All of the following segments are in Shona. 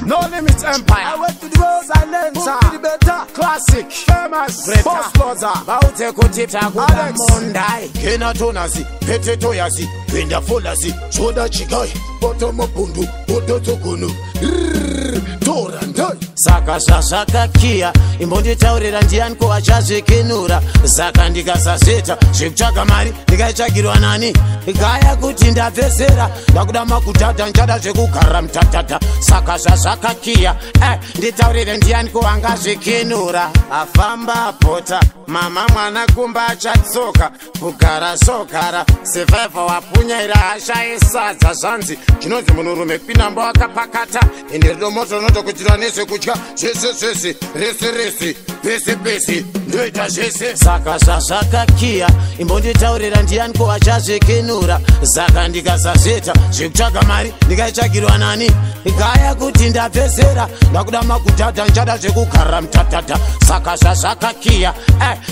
No Limits Empire. I went to the world, Silencer. to the better. Classic. Famous. Greater. Boss Loza. Vaudze kuti takuda Alex. mundai. Kena tonasi, pete toyasi, pinda folasi, soda chigai, poto mapundu, poto tsogunu, tora ndai. Saka zvazvakakiya, imbonditaurira ndiani ko achazvikinura. Saka ndikasazviita zvekutsvaga mari, ndikaitsvagirwa nani? Gaya kuti ndabvezera, ndakuda makudhadha, ndichada zvekugara mutatata. Saka zvazvakakiya, nditaurire ndiani ko angazvikinura. Afamba apota mama mwana kumba achatsoka kugara sogara survivor wapunyaira hasha esadza. Zvanzi chinonzi munhurume kwinamba wakapakata ende rudo moto unotokuitira nezvekudya zvese zvese, rese rese, pese pese, ndoita zvese. Saka zvazvakakiya, imbonditaurira ndiani ko achazvikinura. Saka ndikasazviita zvekutsvaga mari, ndikaitsvagirwa nani? Gaya kuti ndabvezera, ndakuda makudhadha, ndichada zvekugara mutatata. Saka zvazvakakiya,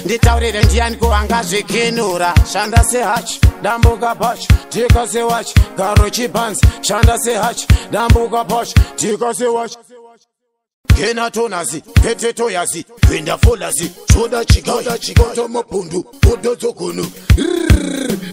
nditaurire ndiani ko angazvikinura. Shanda sehachi, dambuka pachi, tika sewachi, garo chipanzi. Shanda sehachi, dambuka pachi, tika sewachi. Kena tonasi, pete toyasi, pinda folasi, soda chigai, poto mapundu, poto tsogunu,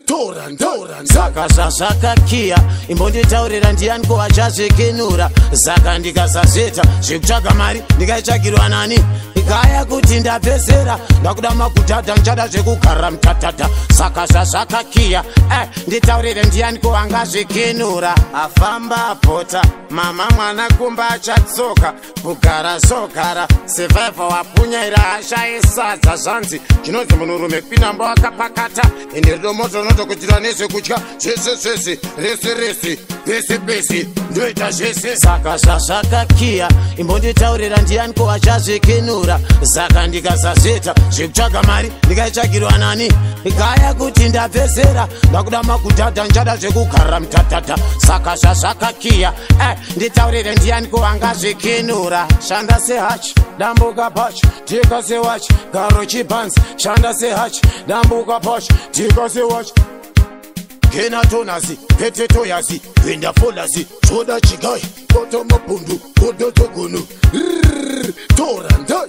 tora tora. Saka zvazvakakiya, imbonditaurira ndiani ko achazvikinura. Saka ndikasazviita zvekutsvaga mari, ndikaitsvagirwa nani? Gaya kuti ndabvezera, ndakuda makudhadha, ndichada zvekugara mutatata. Saka zvazvakakiya, nditaurire ndiani ko angazvikinura. Afamba apota mama mwana kumba achatsoka kugara sogara survivor wapunyaira hasha esadza. Zvanzi chinonzi munhurume kwinamba wakapakata ende rudo moto unotokuitira nezvekudya zvese zvese, rese rese, pese pese, ndoita zvese. Saka zvazvakakiya, imbonditaurira ndiani ko achazvikinura. Saka ndikasazviita zvekutsvaga mari, ndikaitsvagirwa nani? Gaya kuti ndabvezera, ndakuda makudhadha, ndichada zvekugara mutatata. Saka zvazvakakiya, nditaurire ndiani ko angazvikinura. Shanda sehachi, dambuka pachi, tika sewachi, garo chipanzi. Shanda sehachi, dambuka pachi, tika sewachi. Kena tonasi, pete toyasi, pinda folasi, soda chigai, poto mapundu, poto tsogunu, tora ndai.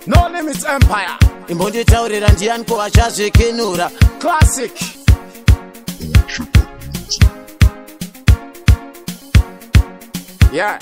No Limits Empire. Imbonditaurira ndiani ko achazvikinura. Classic. Yeah.